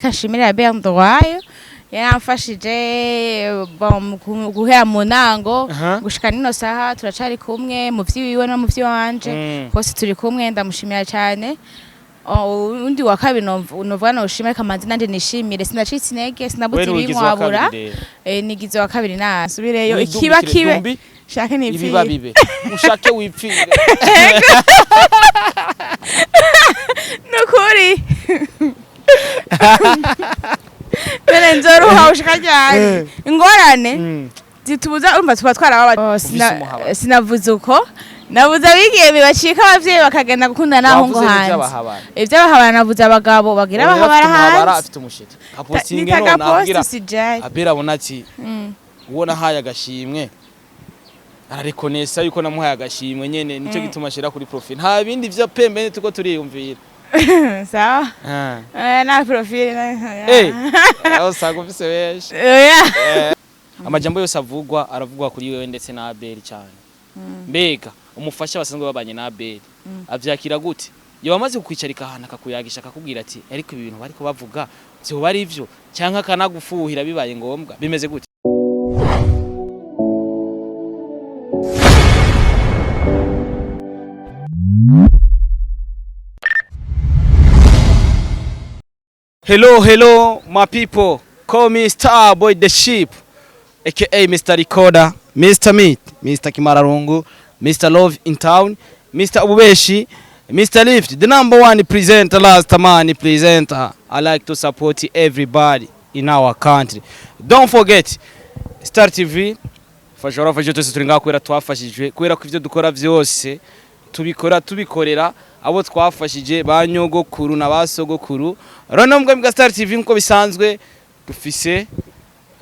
Kashimira Bernard yaramfashije, bon, mu guhera mu ntango gushika nino saha turacari kumwe mu vyiwiwe no mu vy'iwanje. Hose turi kumwe, ndamushimira cyane. Oh, undi wa kabiri novuga noshimira kamanzi, nanje nishimire, sinacitse intege, sinabuze Wewe ugize wa ibinkwabura. kabiri rero. Nigize wa kabiri, nasubireyo Widumbikire, ikiba kibe dumbi, shake ibiba nipfire. Bibe ushake wipfire. Nukuri bene nzoruha ushika ryari ingorane zitubuza, urumva tuba twarababa. Oh, umuhabara. Sinavuze uko navuze abigeme bacika abavyeyi bakagenda gukundana naho ngo Wavuze hanze. n'ivy'abahabara. Ivy'abahabara, navuze abagabo bagira Oya, abahabara afite umuhabara, hanze. Afite umushitsi apostinge Nitaga none abwira post sijayi. Abera abona ati uwo nahaye agashimwe ararekonesa yuko namuhaye agashimwe nyene, nico gituma ashira kuri profile, nta bindi vyo pembeni tuko turiyumvira. Sawa. Ah. Na profile Eh, aho usanga ufise benshi. Oya. Amajambo yose avugwa aravugwa kuri wewe ndetse na Abel cyane. Mbega umufasha basanzwe babanye na Abel avyakira gute? Yoba amaze kukwicarika ahantu akakuyagisha, akakubwira ati ariko ibi bintu bariko bavuga vyoba ari vyo, canke akanagufuhira bibaye ngombwa? Bimeze gute? Hello, hello, my people. Call me Star Boy the Sheep, aka Mr. Recorder, Mr. Meat, Mr. Kimararungu, Mr. Love in Town, Mr. Ububeshi, Mr. Lift, the number one presenter, last man presenter. I like to support everybody in our country. Don't forget, Star TV, fasha warafashije, twese turi ngaha kubera twafashijwe, kubera ko ivyo dukora vyose tubikora tubikorera abo twafashije, ba nyogokuru na ba sogokuru. Rero mbwa mbwa Star TV, nkuko bisanzwe dufise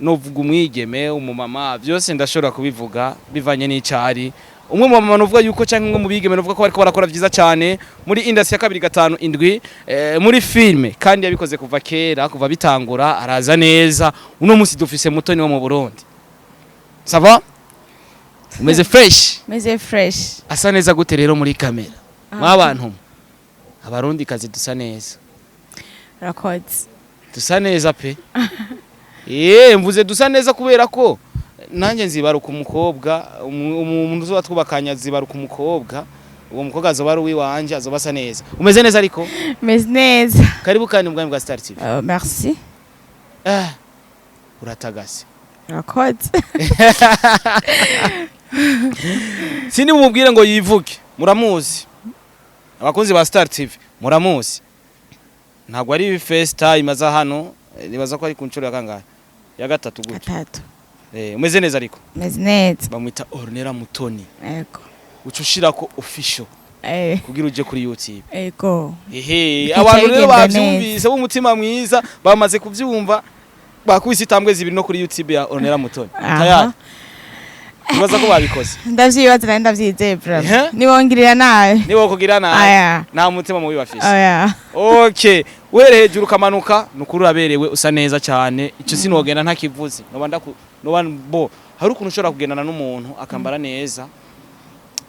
novuga umwigeme, umumama, byose ndashobora kubivuga bivanye n'icari. Umwe mu mama novuga yuko, canke umwe mu bigeme novuga ko bariko barakora vyiza cyane muri industry ya 257, muri filme, kandi yabikoze kuva kera, kuva bitangura araza neza. Uno munsi dufise Mutoni wo mu Burundi. Ça va? Umeze fresh? Meze fresh. Asa neza gute rero muri kamera? Mwabantu abarundi kazi dusa neza. Records. Dusa neza pe. Mvuze dusa neza kubera ko nanjye nzibaruka umukobwa, umuntu uzoba twubakanya zibaruka umukobwa, uwo mukobwa azoba ari uwiwanje, azoba asa neza. Umeze neza ariko? Meze neza. Karibu kandi mu bwami bwa Star TV. Oh, merci. Uratagase. Records. Sindi mumubwire ngo yivuge, muramuzi. Abakunzi ba Star TV muramuzi, ntabwo ari first time aza hano, nibaza ko ari ku nshuro ya kangahe, ya gatatu gutyo. Gatatu. Umeze neza ariko? Meze neza. Bamwita Ornella Mutoni. Ego. Uca ushirako official kugira uje kuri YouTube. Ego. Ehe. Bica Abantu rero bigenda. bavyumvise b'umutima mwiza bamaze kuvyumva, bakubise itambwe zibiri no kuri YouTube ya Ornella Mutoni. Tayari, nibaza ko babikoze. Ndavyibaza nari ndavyizeye vraiment. Ehe. Niwongirira nabi. Niba kugira nabi Aya. nta mutima mubi bafise. Oya. Okay, uhereye hejuru ukamanuka, nukuri uraberewe, usa neza cyane. Icyo sinogenda ntakivuze, noba ndaku noba bo hari ukuntu ushobora kugendana n'umuntu akambara neza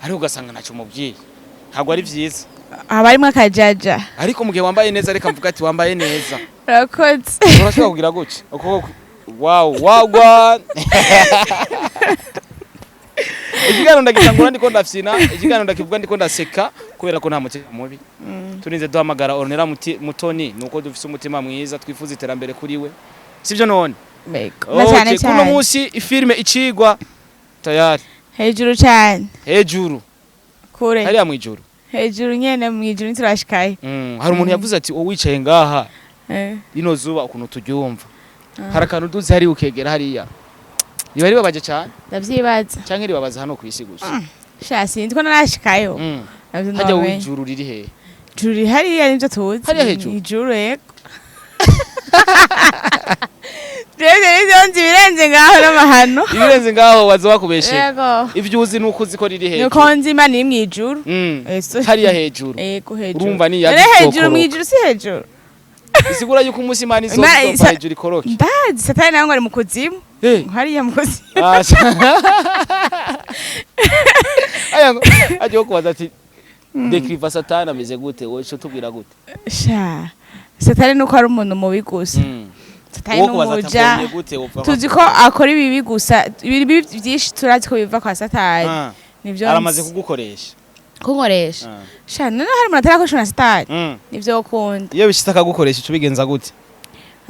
ariko ugasanga ntacyo umubwiye, ntabwo ari vyiza. Haba harimwo akajaja. Ariko mu gihe wambaye neza, reka mvuga ati wambaye neza. Urakoze. Urashobora kugira gutya ukuboko, wow wagwa. Ikiganiro ndagitangura ndiko ndafyina, ikiganiro ndakivuga ndiko ndaseka, kubera ko nta mutima mubi. Turinze duhamagara Ornella Mutoni nuko dufise umutima mwiza, twifuza iterambere kuri we, sivyo none? Ego. Na cyane Okay, kuno cyane. munsi ifilme Icigwa tayari. Hejuru cyane. Hejuru. Kure. Hariya mwijuru. Hejuru nyene, mwijuru nturashikaye. Hari umuntu yavuze ati wowe wicaye ngaha, rino zuba ukuntu turyumva, hari akantu duzi hariya ukegera hariya riba ribabaje cyane. Ndavyibaza. Canke ribabaza hano kw'isi gusa? Sha, sinzi ko narashikayo. Navyo Hajya ndomenya. ijuru riri hehe? Ijuru riri hariya, nivyo tuzi. Hariya hejuru? Ijuru, yego. Rero nivyo nzi, ibirenze ngaho n'amahano. Ibirenze ngaho waza bakubeshe. Yego. Ivyo uzi nuko uzi ko riri hejuru. Nuko nzi Imana iri mw'ijuru. Hariya hejuru. Ego, hejuru. Urumva ni None yazi hejuru izokoroka. mw'ijuru si hejuru. Bisigura yuko umunsi Imana Imana izova hejuru ikoroke. Ndazi satani nawe ngo ari mu kuzimu. Hariya mu kuzimu. Ah, aya ngo agiye kubaza ati décriva satani ameze gute, wowe uco tubwira gute? Sha. Satani nuko ari umuntu mubi gusa. Satani Uwo kubaza n'umuja. ati: "Mbonye gute?" Wopfa Tuzi ko akora ibibi gusa, ibibi byinshi turazi ko biva kwa Satani. Nivyo Aramaze nzi. kugukoresha? Kunkoresha? Sha, none hari umuntu atarakoreshwa na Satani? Nivyo ukunda. Iyo bishitse akagukoresha, uca ubigenza gute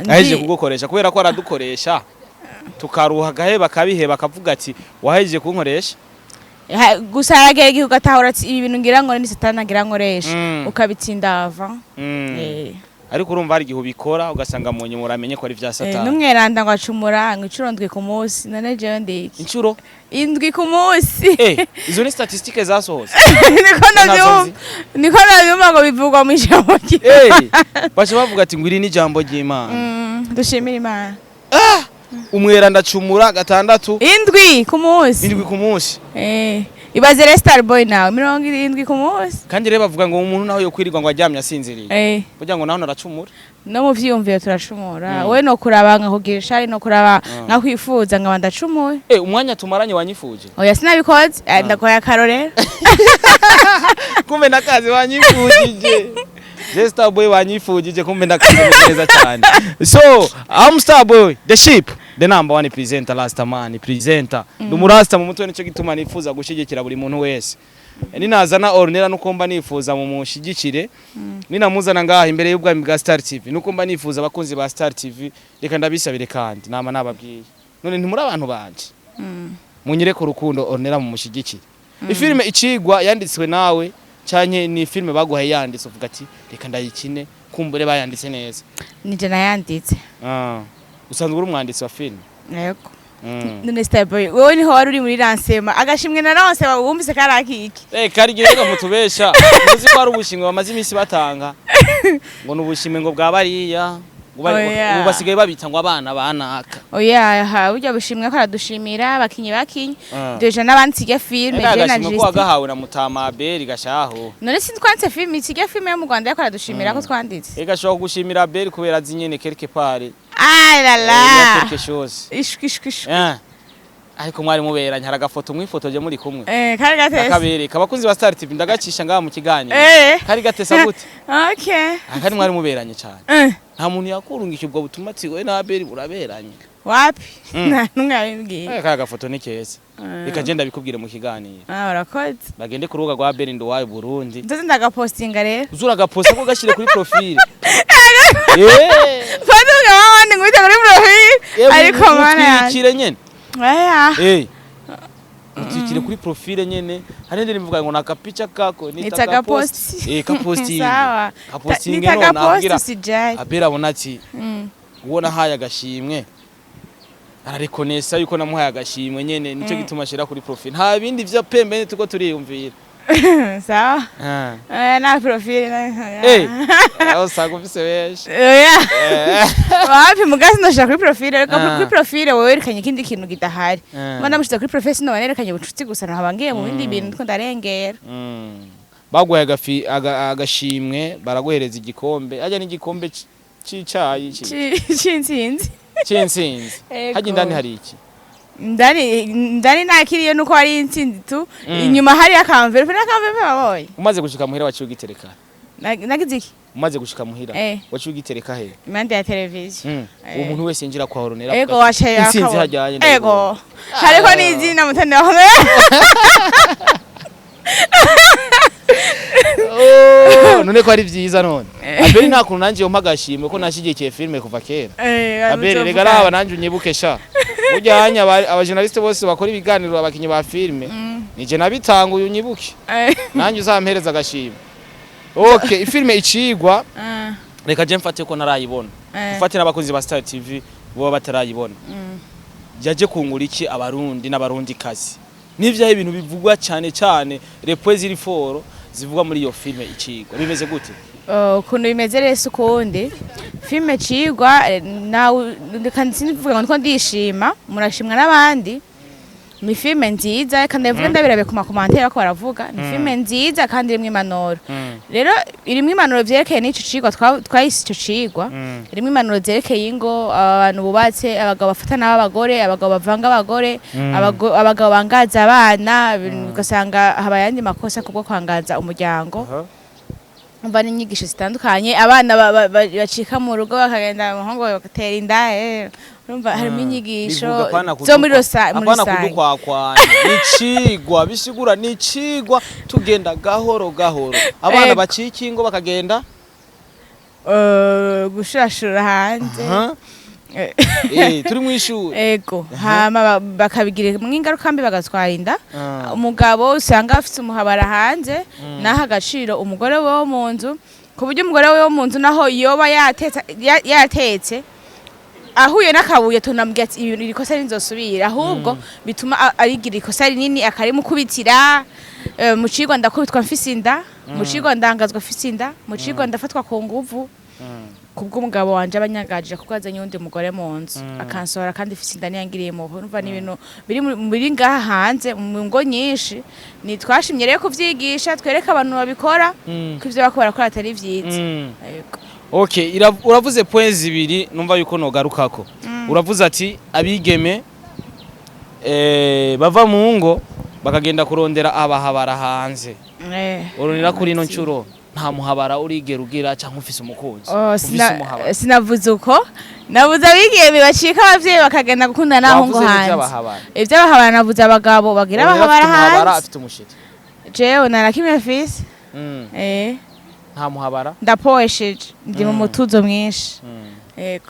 ahejeje kugukoresha? Kubera ko aradukoresha tukaruha, agaheba, akabiheba, akavuga ati: "Wahejeje kunkoresha." Gusa haragera igihe ugatahura ati: "Ibi bintu ngira ngo ni Satani agira nkoresha." Ukabitsinda ava. Ariko urumva hari igihe ubikora ugasanga mu nyuma uramenye ko ari vya Satani. N'umweranda ngo acumura ngo incuro 7 ku munsi. None jewe ndiki? Incuro? 7 ku munsi. Izo ni statistique zasohotse? Niko navyumva, niko navyumva ngo bivugwa mu ijambo ry'Imana. Baca bavuga ati ngo iri ni ijambo ry'Imana. Dushimire Imana. Umweranda acumura gatandatu? 7 ku munsi. 7 ku munsi. Ibaze rero Star Boy nawe, 70 ku munsi. Kandi rero bavuga ngo umuntu naho yokwirirwa ngo aryamye asinziriye, burya ngo naho naracumura. No mu vyiyumviro turacumura. We no kuraba nkakugira ishari, no kuraba nkakwifuza, nkaba ndacumuye. Umwanya tumaranye wanyifuje? Oya, sinabikoze. Ndakoye akarorero. Kumbe ndakazi wanyifujije je, Star Boy, wanyifujije, kumbe ndakazi neza cyane. So I'm Star Boy the ship, the number one presenter, last man presenter. Ndi umurasta mu mutwe, nicyo gituma nifuza gushyigikira buri muntu wese. Ninazana Ornella nuko mba nifuza mu mushigikire, ninamuzana ngaha imbere y'ubwami bwa Star TV nuko mba nifuza abakunzi ba Star TV. Reka ndabisabire kandi nama nababwiye, none ntimuri abantu banje? Munyereke urukundo, Ornella mumushyigikire. Ifilime Icigwa yanditswe nawe canke ni filime baguhaye yanditse uvuga ati: "Reka ndayikine kumbure bayanditse neza"? Nije nayanditse. Usanzwe uri umwanditsi wa filime? Yego. None Star Boy, wewe niho wari uri muri lancement, agashimwe naronse wumvise kari akiki? Kari igihe reka mutubesha, muzi ko ari ubushimwe bamaze iminsi batanga, ngo ni ubushimwe ngo bwa bariya, ngo Oya. ubu basigaye babita ngo abana banaka. Oya, ha burya bushimwe ko aradushimira abakinyi bakinyi déjà n'abanditse irya filime, Ega je na agashimwe ko Justin. wagahawe na Mutama Abeli gashaho. None si twanditse filime, ikirya filime yo mu Rwanda, yako aradushimira ko twanditse. Ega ashobora kugushimira Abeli kubera azi nyene quelque part. Ah la la. Quelque chose. Ishwi ishwi ishwi. Ariko mwari muberanye, hari agafoto mwifotoje muri kumwe. Kari gatese. Akabereka abakunzi ba Star TV, ndagacisha ngaha mu kiganiro. Kari gatesa gute? Okay. Akari mwari muberanye cyane. Nta muntu yakurungika ubwo butumwa ati: "We na Abeli uraberanye"? Wapi, nta numwe yabimbwiye. Kaya gafoto ni keza, reka genda bikubwire mu kiganiro. Ah, urakoze. Bagende ku rubuga rwa Abeli Nduwayo Burundi. Nzoze ndagapostinga rero. Uzura agaposta ko gashyire kuri profile. Fata umugabo w'abandi ngwite kuri profile, ariko mana yanjye. Utwikire nyene. Oya. Utwikire kuri profile nyene. Hari n'indi mvuga ngo nakapicha kako. Nitagaposti. Kapostinge. Sawa. Kapostinge none Nitagaposti abwira sijai. Abeli abona ati uwo nahaye agashimwe ararekonesa yuko namuhaye agashimwe nyene, nicyo gituma ashira kuri profile. Nta bindi vyo pembeni tuko turiyumvira. Sawa. Na profile na. Aho usanga ufise benshi. Oya. Wapi, mugasi ndoshira kuri profile, ariko Ah. kuri profile wowe werekanye ikindi kintu kidahari. Ah. Mba namushize kuri profile sinoba nerekanye ubucuti gusa, nkaba ngiye mu bindi bintu ndiko ndarengera. Baguhaye agashimwe, baraguhereza igikombe, hajya n'igikombe c'icayi C'intsinzi. c'intsinzi. Ego. Hajya indani hari iki? Ndani nakiriye nuko ari intsinzi tu. Inyuma hari akamverope n'akamverope babonye. Umaze gushika muhira waciye ugitereka? Nagize iki? Umaze gushika muhira waciye ugitereka he? Impande ya televiziyo. Uwo muntu wese yinjira kwa Ornella Ego, avuga ati, waciye intsinzi akabona. hajyanye. Ego, hariko n'izina Mutoni wawe. Oh, none ko ari vyiza none. Abeli nta kuntu nanje yompa agashimwe ko nashigikiye filime kuva kera. Abeli, rega raba nanje unyibuke sha. Burya hanya abajournaliste bose bakora ibiganiro abakinyi ba filime, nije nabitanguye, unyibuke. Nanjye uzampereza agashimwe. Okay, ifilime Icigwa, reka je mfate ko narayibona. Mfate n'abakozi ba Star TV boba batarayibona. Yaje kungura iki abarundi n'abarundi kazi? Nivyaho ibintu bivugwa cyane cyane, les points ziri forts zivugwa muri iyo filime Icigwa bimeze gute? Ukuntu bimeze rero si ukundi. Filime Cigwa, nawe reka sinvuga ngo ndiko ndishima, murashimwa n'abandi. Ni filime nziza, reka ndabivuge ndabirabe ku ma commentaires bako baravuga. Ni filime nziza kandi irimwo impanuro. Rero irimwo impanuro vyerekeye n'ico cigwa twahise ico cigwa. Irimwo impanuro zerekeye ingo, abantu bubatse, abagabo bafatana b'abagore, abagabo bavanga abagore, abagabo bangaza abana, ugasanga haba ayandi makosa kubwo kwangaza umuryango. Umva, n'inyigisho zitandukanye, abana bacika mu rugo bakagenda mu muhungu bagatera inda, urumva harimo inyigisho Bivuga apana zo muri apana rusange. Kudukwakwanya icigwa, bisigura ni icigwa, tugenda gahoro gahoro, abana bacika ingo bakagenda Gushurashura hanze. Aha. Turi mu ishuri. Ego, hama bakabigira ingaruka mbi, bagatwara inda. Umugabo usanga afite umuhabara hanze, naho agaciro umugore we wo mu nzu, ku buryo umugore we wo mu nzu naho yoba yatetse, yatetse ahuye n'akabuye, tunamubwira ati ibintu iri kosa rinzosubira, ahubwo bituma arigira ikosa rinini akarimukubitira. Mu cigwa ndakubitwa mfise inda, mu cigwa ndangazwa mfise inda, mu cigwa ndafatwa ku nguvu kubw'umugabo wanje abanyagajije, kuko azanye uwundi mugore mu nzu, akansohora kandi ifise inda niyangiriye impuhwe. Urumva ni ibintu biri ngaha hanze mu ngo nyinshi. Ni twashimye rero kuvyigisha, twereke abantu babikora ko ivyo bariko barakora atari vyiza. Yego. Okay, uravuze points zibiri numva yuko nogarukako. Uravuze ati abigeme bava mu ngo bakagenda kurondera abahabara hanze. Urunira kuri ino ncuro nta muhabara urigera ugira canke ufise umukunzi? Oh, Ufise umuhabara? Sinavuze uko, navuze abigeme bacika abavyeyi bakagenda gukundana n'aho ngo Wavuze hanze. n'ivy'abahabara. Ivy'abahabara, navuze abagabo bagira Urunira abahabara afite umuhabara, hanze. afite umushitsi. Jewe nta na kimwe mfise. Nta muhabara. Ndapoesheje, ndi mu mutuzo mwinshi.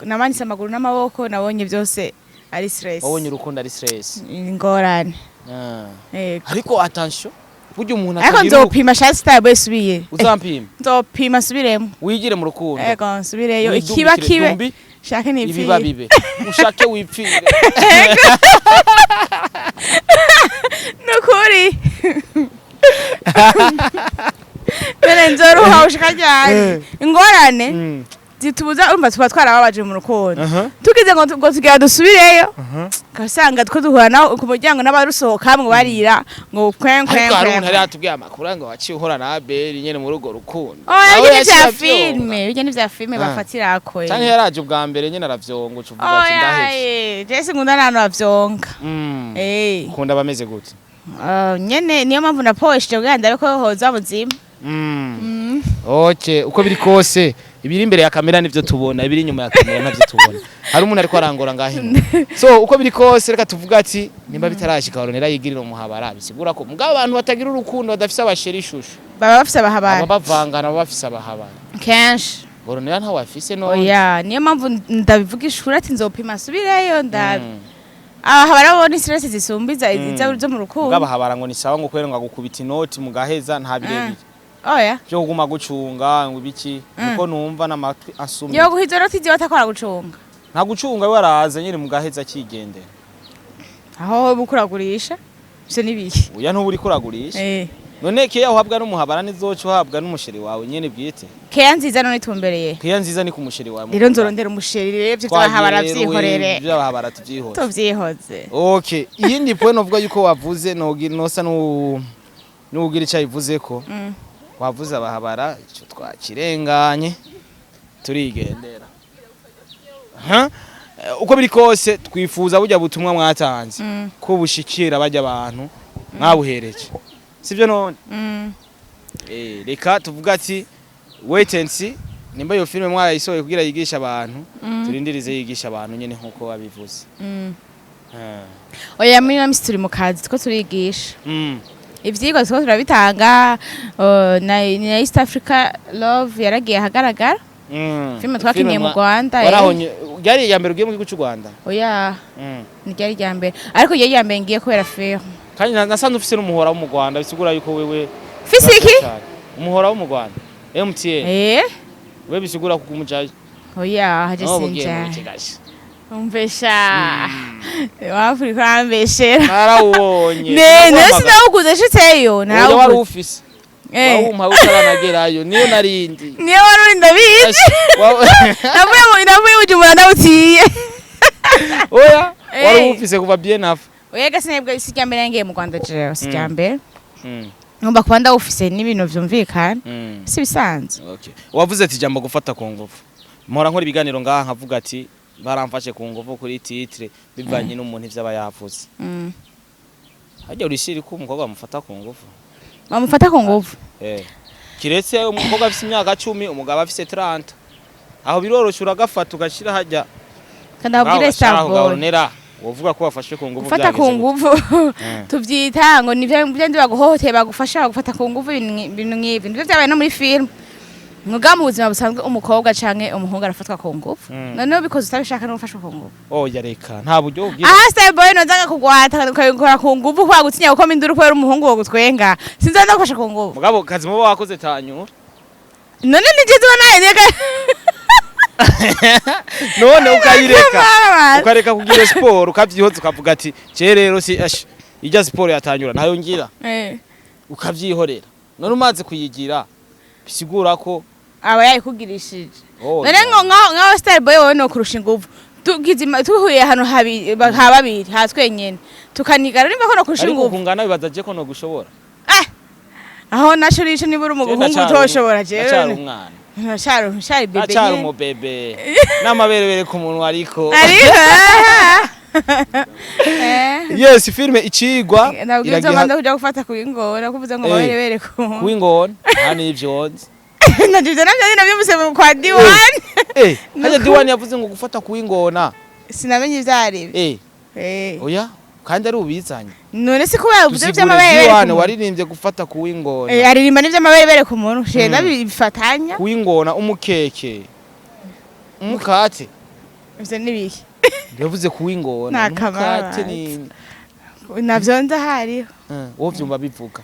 Namanitse amaguru n'amaboko, nabonye byose ari stress. Wabonye urukundo ari stress. Ingorane. Ariko attention, burya umuntu Ariko atagira nzopima sha star boy subiye. Uzampima? Nzopima subiremo. Wigire mu rukundo. Ego, nsubireyo, Widumbikire, ikiba kibe. dumbi, Shake nipfire. Ibiba bibe, ushake wipfire. Nukuri bene nzoruha ushika ryari? Ingorane zitubuza, urumva tuba twarababaje mu rukundo, tugize ngo tugira dusubireyo, ugasanga two duhura naho ku muryango n'abarusohokamwe barira ngo kwen kwen. Ariko hari Kwen. umuntu yari yatubwiye amakuru ngo waciye uhora na Abeli nyene muri urwo rukundo. Oya, Nawe ibyo ni yaciye vya avyonga. filime, ibyo ni vya filime bafatirako. Canke yaraje ubwa mbere nyene aravyonga, uca uvuga ati Oya. ndahevye. Je sinkunda n'ahantu bavyonga. Ukunda abameze gute? Nyene niyo mpamvu napoesheje kugira ndabe ko hoza buzima. Okay, uko biri kose ibiri imbere ya kamera nivyo tubona, ibiri inyuma ya kamera ntavyo tubona. Hari umuntu ariko arangora ngaho inyuma. So uko biri kose reka tuvuga ati nimba bitarashika Oronera yigirira umuhabara, bisigura ko mugabo abantu batagira urukundo badafise abasheri ishusho. Baba bafise abahabara. Aba bavangana, baba bafise abahabara. Kenshi. Oronera ntawe afise none? Oya, niyo mpamvu ndabivuga ishuri ati nzopima nsubireyo ndabe. Abahabara bo ni stress zisumbiza iza zo mu rukundo. Mugabo abahabara ngo ni sawa, ngo kubera ngo agukubita inoti mugaheza, nta birebire Oya. byo kuguma gucunga ngo ibiki, niko numva n'amatwi asumye. Yo guha izo noti ziwe atakora gucunga. Nta gucunga, we araza nyine mugaheza akigendera. Aho bukuragurisha ivyo nibiki? Oya, ntuba uriko uragurisha. None keya uhabwa n'umuhabara nizoca uhabwa n'umusheri wawe nyene bwite? Keya nziza none itumbereye. Keya nziza ni ku musheri wawe. Rero nzorondera umusheri, rero ivyo vy'abahabara vyihorere. Vy'abahabara tuvyihorere. Tuvyihoze. Okay, iyindi point novuga yuko wavuze nosa nugira icyo ayivuzeko. Wavuze abahabara, ico twakirenganye turigendera. Ha? Uko biri kose twifuza burya butumwa mwatanze ko bushikira bajya abantu mwabuhereje, sibyo none? Reka tuvuga ati wait and see, nimba iyo filime mwarayisohoye kugira yigisha abantu, turindirize yigisha abantu nyene nkuko babivuze. Oya, muri ino misi turi mu kazi two turigisha. Ivyigwa two turabitanga, na East Africa Love yaragiye ahagaragara. Filime twakiniye mu Rwanda. Warahonye ryari iya mbere ugiye mu gihugu cy'u Rwanda? Oya, ni ryari rya mbere, ariko ryari rya mbere ngiye kubera film. Kandi nasanze ufise n'umuhora wo mu Rwanda, bisigura yuko wewe Fise iki? Umuhora wo mu Rwanda MTN. We bisigura ko umujayo. Oya, haje Naho bugiye mu sinja. kigashi. Umvesha wafurika urambeshera. Narawubonye. Ne ne, Naguhamagara. sinawuguze nshitseyo. Oya, wari Narawuguze. ufise. Wawumpa utaranagerayo, niyo narindi. Niyo wari uri, ndabizi. Navuye Bujumbura ndawutiye. Oya, wari ufise kuva bien avant. Oya gasi, nibwo si irya mbere ngiye mu Rwanda jewe, si irya mbere. Ngomba kuba ndawufise n'ibintu vyumvikana. Si bisanzwe. Okay. Wavuze ati jambo gufata ku nguvu. Mpora nkora ibiganiro ngaha nkavuga ati baramfashe ku nguvu kuri titre, bivanye n'umuntu ivyo aba yavuze. Harya urishira ko umukobwa bamufata ku nguvu? Bamufata ku nguvu. Kiretse umukobwa afise imyaka 10, umugabo afise 30, aho biroroshe, uragafata ugashira hajya. Kandi abwire Starboy. Ornella, wovuga ko wafashwe ku nguvu? Gufata ku Byagenze gute? nguvu tuvyita ngo nivyo byo baguhohoteye, bagufasha bagufata ku nguvu, ibintu nk'ivyo nivyo vyabaye no muri film. Muga mu buzima busanzwe umukobwa canke umuhungu arafatwa ku nguvu. Noneho bikoze utabishaka n'ufashwa ku nguvu. Oya, reka, nta buryo bubwira. Aha Starboy nozaga kugwata ukabikora ku nguvu kwa gutinya gukoma induru kubera umuhungu wo gutwenga, sinza ndagufasha ku nguvu. Mugabo kazi muba wakoze tanyura. None nigeze ubona neka. None ukayireka, ukareka kugira siporo, ukavyihoza, ukavuga ati je rero si ash ijya siporo yatanyura ntayo ngira, ukavyihorera. None umaze kuyigira bisigura ko Aba yayikugirishije. Oh, None ngo nkaho Starboy wowe no kurusha inguvu, tugize tuhuye ahantu habi ha babiri ha twenyene tukanigara, nimba ko no kurusha Ariko inguvu. kungana bibaza je ko no gushobora. Aho naco rico niba uri umuhungu utoshobora. Ndacyari Jewe umwana. Ntashari bébé. Ndacyari Nyene. umubebe n'amaberebere ku munwa, ariko Ariko yes, filme icigwa. Nabwiye uzobanza kuja gufata ku ingora kuvuze ngo maberebere ku Kuwingona nta n'ivyo nzi. Navyo ivyo navyo navyumvise kwa Diwani. Hajya Diwani yavuze ngo gufata kuwingona. Sinamenye ivyo arivyo. Oya, kandi ari ubizanye. None si kubera uvuze Dusigure. vy'amaberebere ku Diwani muntu. waririmbye gufata kuwingona. Aririmba n'ivy'amaberebere ku muntu shenda bifatanya. Kuwingona, umukeke, umukate. Ivyo nibiki? Yavuze kuwingona Nta umukate kamaro. ni Navyo ndahariho. Wowe vyumva bivuga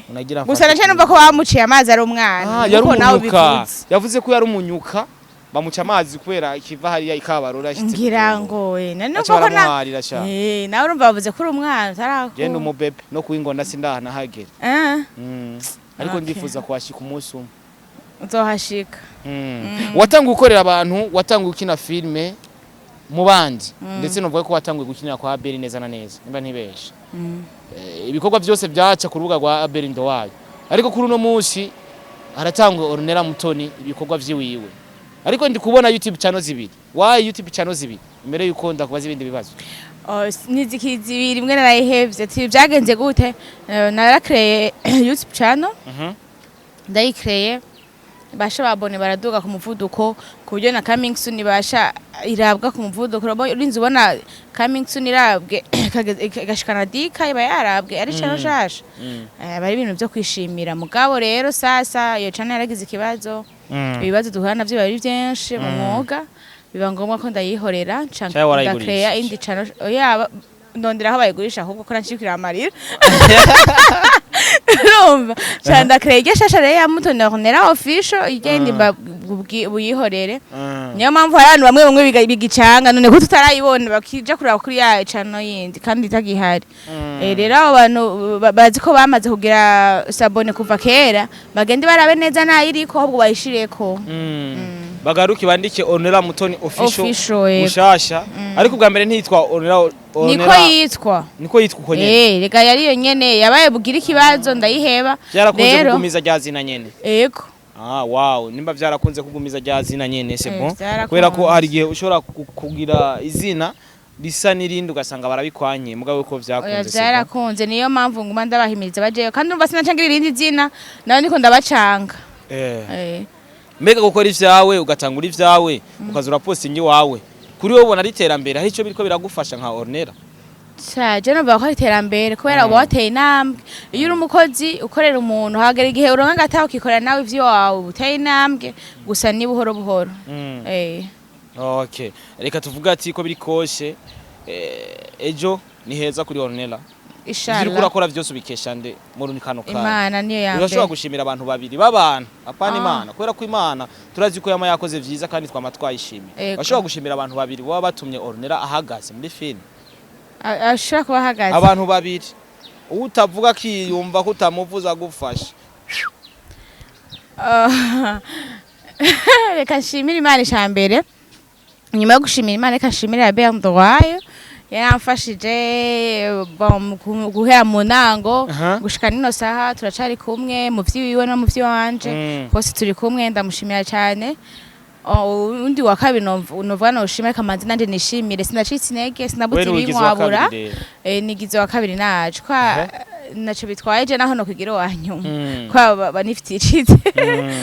unagira Gusa mfate nace numva ko bamuciye amazi ari umwana. Ah, yari Nkuko nawe umunyuka. ubivuze. Yavuze ko yari umunyuka, bamuca amazi kubera ikiva hariya ikabarura ashitse. Ngira ngo we none baca numva ko na baramuharira sha. Nawe urumva bavuze ko uri umwana utarakura. Genda umubebe no kuwingona sindahanahagera. Ariko ndifuza kuhashika umunsi umwe. Uzohashika. Watanguye gukorera abantu, watanguye gukina filme mu bandi, ndetse novuga ko watanguye gukinira kwa Abel neza na neza, nimba ntibeshe. Ibikorwa byose byaca ku rubuga rwa Abel Ndowayo, ariko kuri uno munsi haratangwa Ornella Mutoni ibikorwa vyiwiwe, ariko ndi kubona YouTube channel zibiri. Why YouTube channel zibiri? Imbere yuko ndakubaza ibindi bibazo. Oh, niziki zibiri, imwe narayihevye. Ati byagenze gute? Narakreye YouTube channel, ndayikreye, basha babone baraduga ku muvuduko, ku buryo na coming soon basha irabwa ku muvuduko. Urinze ubona coming soon irabwe igashikana dika iba yarabwe ari channel shasha. Aba ari ibintu byo kwishimira. Mugabo rero sasa iyo channel yaragize ikibazo, ibibazo duhura navyo biba ari byinshi mu mwuga, biba ngombwa ko ndayihorera nca Canke warayigurishije? ndakreya indi channel. Oya, ndondera aho bayigurisha ahubwo ko nancikira amarira, urumva, nca ndakreya iryo shasha rero ya Mutoni Ornella Official, igenda buyihorere. Niyo mpamvu hari abantu bamwe bamwe bigicanga none ko tutarayibona, bakija kuraba kuri ya channel yindi kandi itagihari. Rero abo bantu bazi ko bamaze kugira s'abonner kuva kera, bagende barabe neza nayiriko, ahubwo bayishireko. Bagaruke bandike Ornella Mutoni Official. Official, yego. Mushasha. Ariko ubwa mbere ntiyitwa Ornella? Niko Ornella yitwa. Niko yitwa uko nyene? Rega yari yo nyene yabaye bugira ikibazo ndayiheba. Byarakunze Rero kugumiza rya zina nyene? Yego. Ah, wow, nimba byarakunze kugumiza rya zina nyene, c'est bon. Vyarakunze. Kubera ko hari igihe ushobora kugira izina risa n'irindi ugasanga barabikwanye, mugabo ko Oya. vyakunze, c'est bon. Vyarakunze, niyo mpamvu nguma ndabahimiriza bajeyo, kandi urumva sinacangira irindi zina nawe niko ndabacanga. Mbega gukora ivyawe, ugatangura ivyawe, ukaza urapostinga iwawe, kuri wowe ubona ari iterambere? Hari ico biriko biragufasha nka Ornella? Sha, je numva ko ari iterambere kubera uba wateye intambwe. Iyo uri umukozi ukorera umuntu, hagera igihe uronka agataha ukikorera nawe ivyo wawe, uteye intambwe, gusa ni buhoro buhoro. Okay, reka tuvuge ati ko biri koshe, ejo ni heza kuri Ornella. Ivyo uriko Inshallah. urakora vyose ubikesha nde muri kano kanya? Imana niyo ya Urashobora mbere. gushimira abantu babiri b'abantu, apana Ah. Imana, kubera ko Imana turazi ko yama yakoze vyiza kandi twama twayishimiye. Bashobora gushimira abantu babiri baba batumye Ornella ahagaze muri film? Ashobora kuba ahagaze. Abantu babiri, utavuga akiyumva ko utamuvuza agufasha. Ah, reka nshimire Imana icya mbere. Nyuma yo gushimira Imana, reka nshimire Albert Ndowayo yaramfashije, bon, mu guhera mu ntango gushika nino saha turacari kumwe mu vyiwiwe no mu vy'iwanje. Hose turi kumwe, ndamushimira cyane. Oh, undi wa kabiri novuga noshimira kamanzi, nanje nishimire, sinacitse intege, sinabuze Wewe ugize uwa ibinkwabura. kabiri rero. Nigize wa kabiri naje kwa Naco bitwaye, je naho no kugira uwa nyuma, Mm. kwa banifitiye icizere.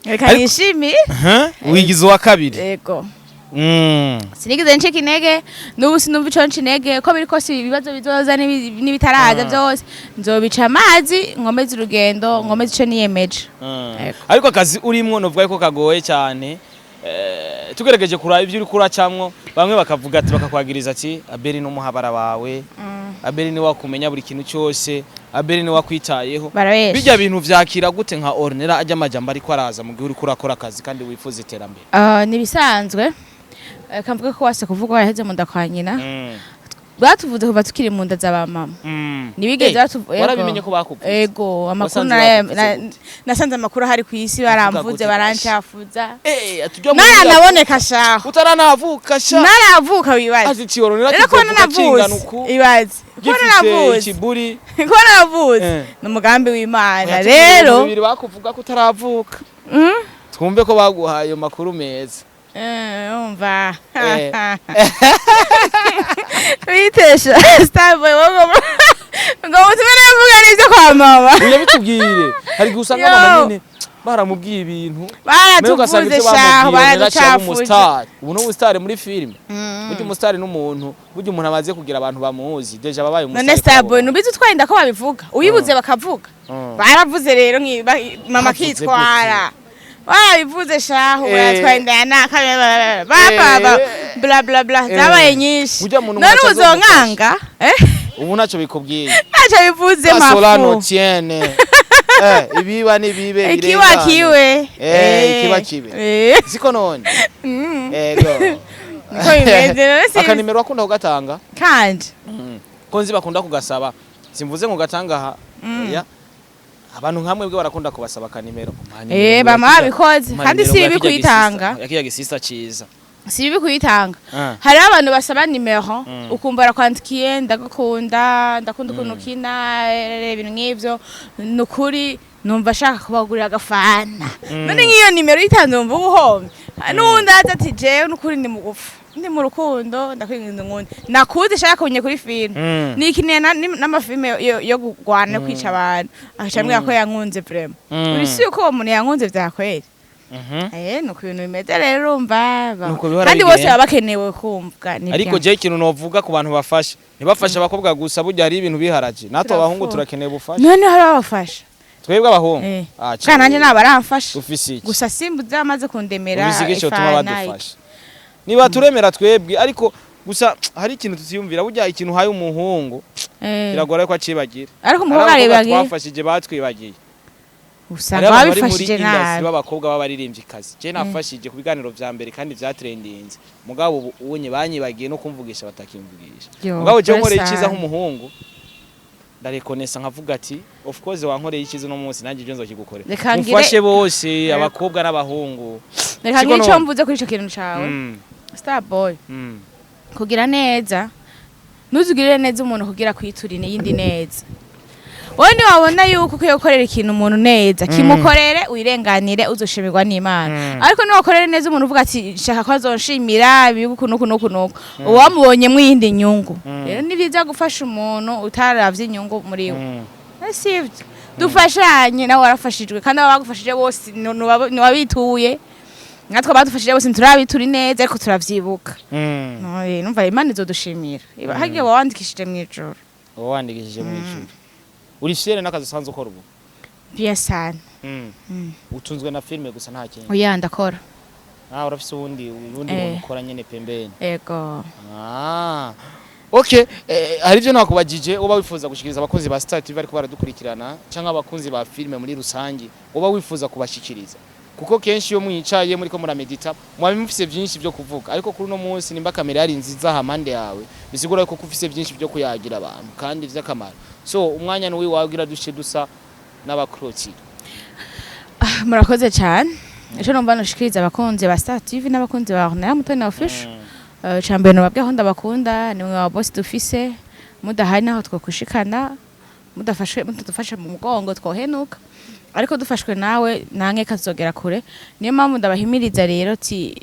Reka nishimire. Aha, wigize uwa kabiri. Yego. Sinigeze ncika intege, n'ubu sinumva ico nca intege. Ko biri kose, ibibazo bizoza n'ibitaraza byose nzobica amazi, nkomeze urugendo, nkomeze ico niyemeje. Yego. Ariko akazi urimwo novuga ko kagoye cyane. Tugerageje kuraba ibyo uri kuracamwo, bamwe bakavuga ati, bakakwagiriza ati Abeli n'umuhabara wawe, Abeli ni wakumenya buri kintu cyose, Abeli ni wakwitayeho. Barabesha. Bijya bintu vyakira gute nka Ornella, ajya amajambo ariko araza mu gihe uri kurakora akazi kandi wifuza iterambere? Ah, ni ibisanzwe. Kamvuge ko wase kuvuga waheze mu nda kwa nyina. Batuvuze kuva tukiri mu nda za ba mama. Ntibigeze Warabimenye ko bakuvuze? Ego, amakuru Wasanze bakuvuze gute? Nasanze amakuru ahari ku isi, baramvuze, gute? barancafuza. Atujya mu Naranaboneka shaho. Utaranavuka sha? Naravuka, wibaze. Azi Ornella Rero ko kizovuka nanavuze, kingana uku, ibaze ko gifise nanavuze, ikiburi. Ko nanavuze ni umugambi w'Imana. Oya, Rero bibiri bakuvuga ko utaravuka. Twumve ko baguhaye ayo makuru meza. Umva, bitesha Starboy wowe ngo mutume navuga n'ibyo kwa mama. Oya, bitubwire, hari igihe usanga Yo. mama nyine baramubwiye ibintu, mbere ugasanga Baratuvuze ivyo shaho. bamubwiye Ornella aciye aba Baraducafuje. umustar. Ubu ni ubustar muri filime. Burya umustar n'umuntu, burya umuntu amaze kugira abantu bamuzi, déjà babaye umustar. None Starboy, nubizi utwaye inda ko babivuga, uyibuze bakavuga. Baravuze rero mama Bavuze? Akitwara barabivuze shaho. Yatwaye inda ya naka baba, bla bla bla. Zabaye nyinshi. Burya muntu None umuntu uzonkanga eh? Ubu ntacyo bikubwiye. Ntacyo bivuze. Solano Mafu tienne, ibiba nibibe. Ikiwa birengane. kiwe. Ikiba kibe. Siko none? Ego. Niko bimeze none Akanimero akunda kugatanga? Kanje? Ko nzi bakunda kugasaba, simvuze ngo gatanga aha. Oya, abantu nkamwe bwe barakunda kubasaba akanimero. Bama babikoze kandi si bibi kuyitanga. Yakiya gisista ciza. Si bibi kuyitanga. Ah. Hariho abantu basaba nimero, ukumva arakwandikiye: "Ndagukunda, ndakunda ukuntu ukina," ibintu nk'ivyo. Ni ukuri numva ashaka kubagurira agafana. None nk'iyo nimero yitanze, wumva uba uhombye. N'uwundi aza ati: "Jewe n'ukuri ndi mugufi, ndi mu rukundo, ndakwinginze nkunde, nakuze shaka kunye kuri filime." Nikiniye n'amafilime yo kugwana no kwica abantu, agaca ambwira ko yankunze vraiment. Uri si uko uwo muntu yankunze vyakweri. Nuko ibintu bimeze rero, urumva Nuko bihora kandi bose bigenda. baba bakenewe kumvwa nibyo. Ariko je ikintu novuga ku bantu bafasha, ntibafashe abakobwa gusa, burya hari ibintu biharaje natwe abahungu Turapfuye. turakeneye ubufasha. None hari abafasha? Twebwe abahungu? Ah, Kandi nanjye naba aramfasha. Ufise iki? Gusa simbuze amaze kundemera. Ufise iki cyotuma ifana, badufasha? Niba turemera twebwe, ariko gusa hari ikintu tutiyumvira, burya ikintu uhaye umuhungu biragora ko acibagira. Ariko umukobwa Hari abakobwa arebagiye. twafashije batwibagiye. Usanga Hariho abantu bari muri babifashije industry nabi. b'abakobwa b'abaririmvyikazi, je nafashije ku biganiro vya mbere kandi vyatrendinze, mugabo ubu ubonye banyibagiye no kumvugisha batakimvugisha. Yo, Mugabo je nkoreye pole iciza sana. nk'umuhungu, ndarekonesa nkavuga ati: "Of course, wankoreye iciza uno munsi, nanjye ibyo nzokigukorera." Reka Mufashe bose, abakobwa n'abahungu. Reka Siko ngire ico none? mvuze kuri ico kintu cawe. Starboy, kugira neza, ntuzugirire neza umuntu kugira kwiturine iyindi neza. Wowe ntiwabona yuko ukwiye gukorera ikintu umuntu neza, kimukorere wirenganire, uzoshimirwa n'Imana. Ariko niwakorere neza umuntu uvuga ati: "Shaka ko azonshimira ibi uku nuku nuku nuku," uwamubonyemo iyindi nyungu. Rero ni byiza gufasha umuntu utaravye inyungu muri we. Si ivyo, dufashanye, nawe warafashijwe, kandi abo bagufashije bose ntiwabituye. Natwe abadufashije bose ntiturabitura neza, ariko turavyibuka. Numva Imana izodushimira. Hagiye wawandikishije mw'ijoro. Uba wandikishije mu ijuru. Uri fière n'akazi usanzwe ukora ubu? Bien sana. Utunzwe na filime gusa, nta kindi? Oya, ndakora. Ah, urafise ubundi buntu ukora nyene pembeni? Ego. Ah. Okay, hari ibyo nakubagije uba wifuza gushikiriza abakunzi ba Star TV ariko baradukurikirana, cyangwa abakunzi ba filime muri rusangi, uba wifuza kubashikiriza, kuko kenshi iyo mwicaye muri ko muramedita muba mufise byinshi byo kuvuga, ariko kuri uno munsi nimba kamera yari nziza hampande yawe, bisigura ko ufise byinshi byo kuyagira abantu kandi vy'akamaro. So umwanya ni wiwawe, ugira dushe dusa n'abakroti. Murakoze cyane. Ejo numva nushikiriza abakunzi ba Star TV n'abakunzi ba Ornella Mutoni Official. Icambere nobabwira ko ndabakunda, nimwe wa boss dufise. Mudahari naho twokwishikana, mudafashe mutadufashe mu mugongo twohenuka. Ariko dufashwe nawe nange kazogera kure. Niyo mpamvu ndabahimiriza rero ti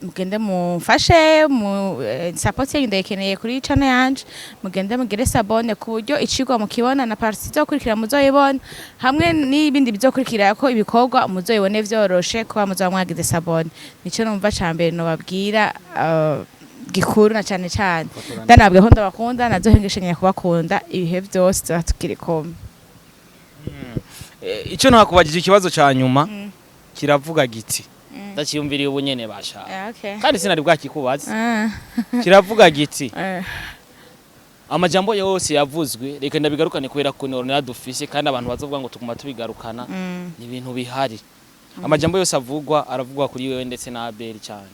mugende mumfashe mu support yanyu ndayikeneye kuri channel yanje. Mugende mugire s'abonner ku buryo icigwa mukibona, na partie izokurikira muzoyibona, hamwe n'ibindi bizokurikira ko ibikorwa muzoyibone vyoroshe kuba muzoba mwagize s'abonner. Nico numva ca mbere nobabwira gikuru, na cane cane ndanabwiye ko ndabakunda, nazohengeshanya kubakunda ibihe vyose tuba tukiri kumwe. Icyo nakubagije, ikibazo ca nyuma kiravuga giti, ndakiyumviriye ubu nyene basha, kandi sinari bwakikubaze. Kiravuga giti: amajambo yose yavuzwe, reka ndabigarukane kubera ko ni dufise, kandi abantu bazovuga ngo tuguma tubigarukana, ni ibintu bihari. Amajambo yose avugwa, aravugwa kuri wewe ndetse na Abel cyane.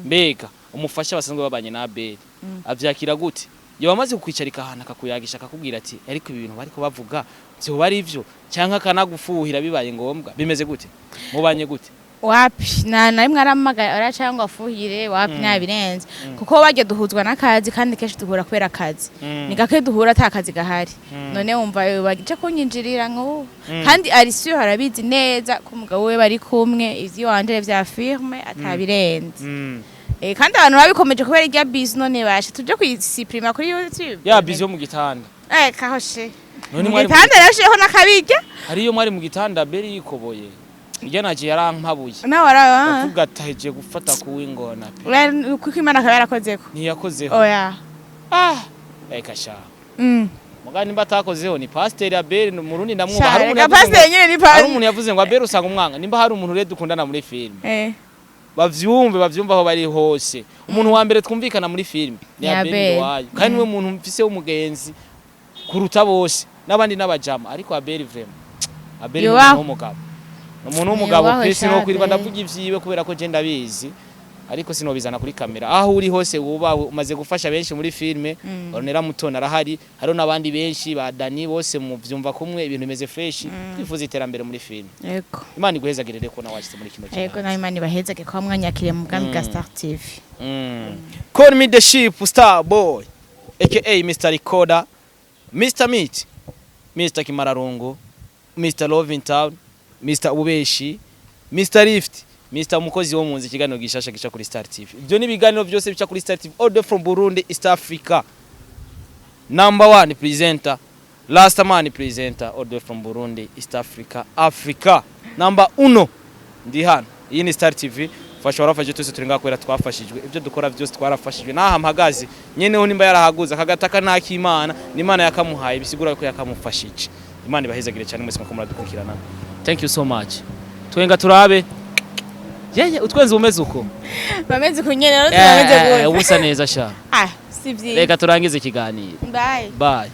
Mbega umufasha basanzwe babanye na Abel avyakira gute? Yoba amaze kukwicarika ahantu akakuyagisha, akakubwira ati: "Ariko ibi bintu bariko bavuga vyoba ari vyo?" Canke akanagufuhira bibaye ngombwa? Bimeze gute? Mubanye gute? Wapi, na rimwe aramagara ara cyangwa afuhire, wapi, nabirenze, kuko bajya duhuzwa n'akazi, kandi kenshi duhura kubera akazi. Ni gake duhura ata kazi gahari. None wumva bagice kunyinjirira nk'ubu, kandi ari siyo harabizi neza ko umugabo we bari kumwe, ivy'iwanje vya firme atabirenze. Kandi abantu babikomeje kubera irya bisi. None bashe tuje kuyisupprima kuri YouTube? Ya bizi yo mu gitanda? Kahoshe. None mu mwari mu gitanda yarashiyeho n'akabirya. Hariyo mwari mu gitanda, Abel yikoboye irya naje yarampabuye. Nawe ara Ndavuga ataheje gufata kuw'ingona pe. Kuko Imana akaba yarakozeko. Ntiyakozeho? Oya. Ah, reka sha. Mugani nimba atakozeho ni pasiteri Abel mu Rundi ndamwumva. Hari umuntu Reka yavuze ngo pasiteri nyine ni hari pasiteri. umuntu yavuze ngo Abel usanga umwanga. Nimba hari umuntu rero dukundana muri filime, bavyumve aho bari hose, umuntu wa mbere twumvikana muri filime ni Ni Abel Abel. Nduwayo, kandi niwe muntu mfise w'umugenzi kuruta bose n'abandi n'abajama. Ariko Abel, vraiment, Abel ni Yubahwe. umuntu w'umugabo, ni umuntu w'umugabo Yubahwe. pe. Sinokwirirwa Sha, ndavuga ivyiwe kubera ko je ndabizi, ariko sinobizana kuri kamera. Aho uri hose wubawe, umaze gufasha benshi muri filime. Ornella Mutoni arahari, hariho n'abandi benshi ba Dani, bose muvyumva kumwe, ibintu bimeze fresh. Twifuza iterambere muri filime. Imana iguhezagirire ko nawe washyize muri kino Yego, nawe Imana ibahezage kuba mwanyakiriye mu bwami bwa Star TV. Call me the ship star boy, aka Mr. Recorder, Mr. Meat, Mr. Kimararungu, Mr. Love in Town, Mr. Ubeshi, Mr. Lift, Mr. Umukozi wo mu nzu. Ikiganiro gishasha gica kuri Star TV. Ibyo ni ibiganiro byose bica kuri Star TV, all the way from Burundi, East Africa. Number one presenter, last man presenter, all the way from Burundi, East Africa, Africa. Number uno, ndi hano. Iyi ni Star TV. Fasha warafashije, twese turi ngaha kubera twafashijwe. Ibyo dukora byose twarafashijwe. Naha mpagaze nyeneho nimba yarahaguze akagataka ntakimana, ni Imana yakamuhaye, bisigura ko yakamufashije. Imana ibahezagire cyane mwese mwako muradukurikirana. Thank you so much. Twenga turabe yeye utwenze umeze uko. Bameze kunyene rero, tunameze gute? Ubusa neza sha. Ah, si vyiza. Reka turangize ikiganiro. Bye. Bye.